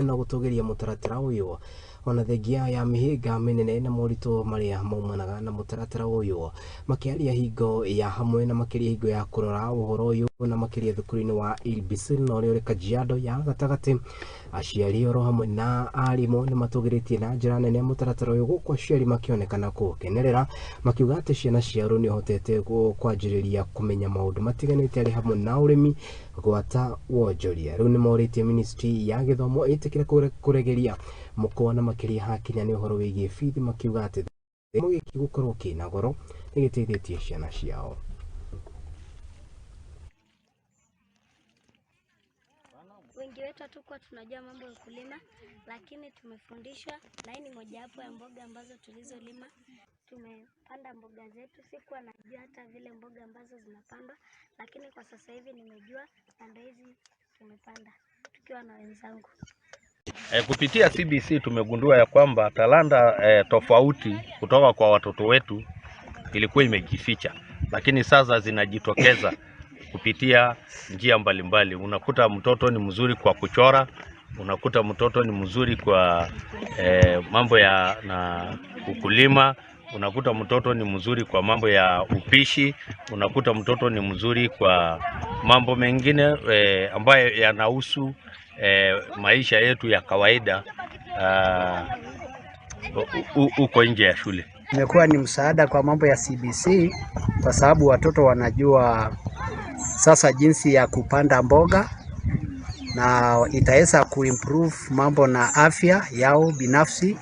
na gũtũgĩria mũtaratara ũyũ ona thengia ya mĩhĩnga mĩnene na moritũ marĩa maumanaga na mũtaratara ũyũ. Makĩaria hingo ya hamwe na makĩria hingo ya kũrora ũhoro ũyũ na makĩria thukuru-inĩ wa Ilbisil na ũrĩa ũrĩ Kajiado ya gatagatĩ, aciari oro hamwe na arimũ nĩ matũgĩrĩtie na njĩra nene mũtaratara ũyũ, gũkũ aciari makĩonekana kũũkenerera makiuga atĩ ciana ciao nĩ ihotete kwanjĩrĩria kũmenya maũndũ matiganĩte arĩ hamwe na ũrĩmi gwata wonjoria. Rĩu nĩ morĩtie ministry ya gĩthomo ĩtĩkĩre kũregeria mũkwa na makĩria hakinya nĩ ũhoro wĩgiĩ bithi, makiuga atĩ gĩthomo gĩkĩ gũkorwo kĩna goro nĩ gĩteithĩtie ciana ciao. Wengi wetu hatukuwa tunajua mambo ya ukulima, lakini tumefundishwa, na hii ni mojawapo ya mboga ambazo tulizolima. Tumepanda mboga zetu, sikuwa najua hata vile mboga ambazo zinapandwa, lakini kwa sasa hivi nimejua, na ndio hizi tumepanda tukiwa na wenzangu. Kupitia CBC tumegundua ya kwamba talanta tofauti kutoka kwa watoto wetu ilikuwa imejificha, lakini sasa zinajitokeza kupitia njia mbalimbali. Unakuta mtoto ni mzuri kwa kuchora, unakuta mtoto ni mzuri kwa mambo ya na ukulima, unakuta mtoto ni mzuri kwa mambo ya upishi, unakuta mtoto ni mzuri kwa mambo mengine ambayo yanahusu maisha yetu ya kawaida uko nje ya shule. Imekuwa ni msaada kwa mambo ya CBC kwa sababu watoto wanajua sasa jinsi ya kupanda mboga, na itaweza kuimprove mambo na afya yao binafsi,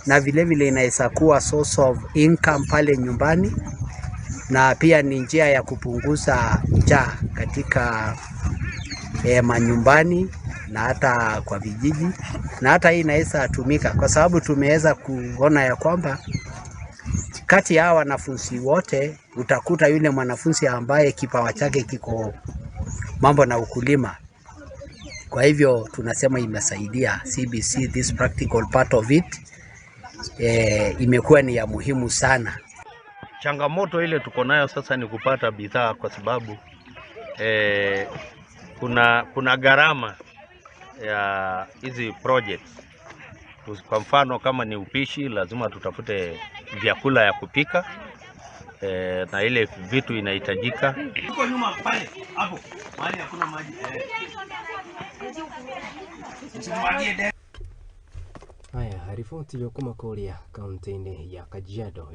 na vile vile inaweza kuwa source of income pale nyumbani, na pia ni njia ya kupunguza njaa katika manyumbani na hata kwa vijiji. Na hata hii inaweza tumika kwa sababu tumeweza kuona ya kwamba kati ya wanafunzi wote utakuta yule mwanafunzi ambaye kipawa chake kiko mambo na ukulima. Kwa hivyo tunasema imesaidia CBC, this practical part of it, imekuwa ni ya muhimu sana. Changamoto ile tuko nayo sasa ni kupata bidhaa, kwa sababu kuna gharama ya hizi projects. Kwa mfano kama ni upishi, lazima tutafute vyakula ya kupika na ile vitu inahitajika. Huko nyuma pale hapo mahali hakuna maji. Haya, riboti yo kuma kũrĩa kaunti-inĩ ya Kajiado.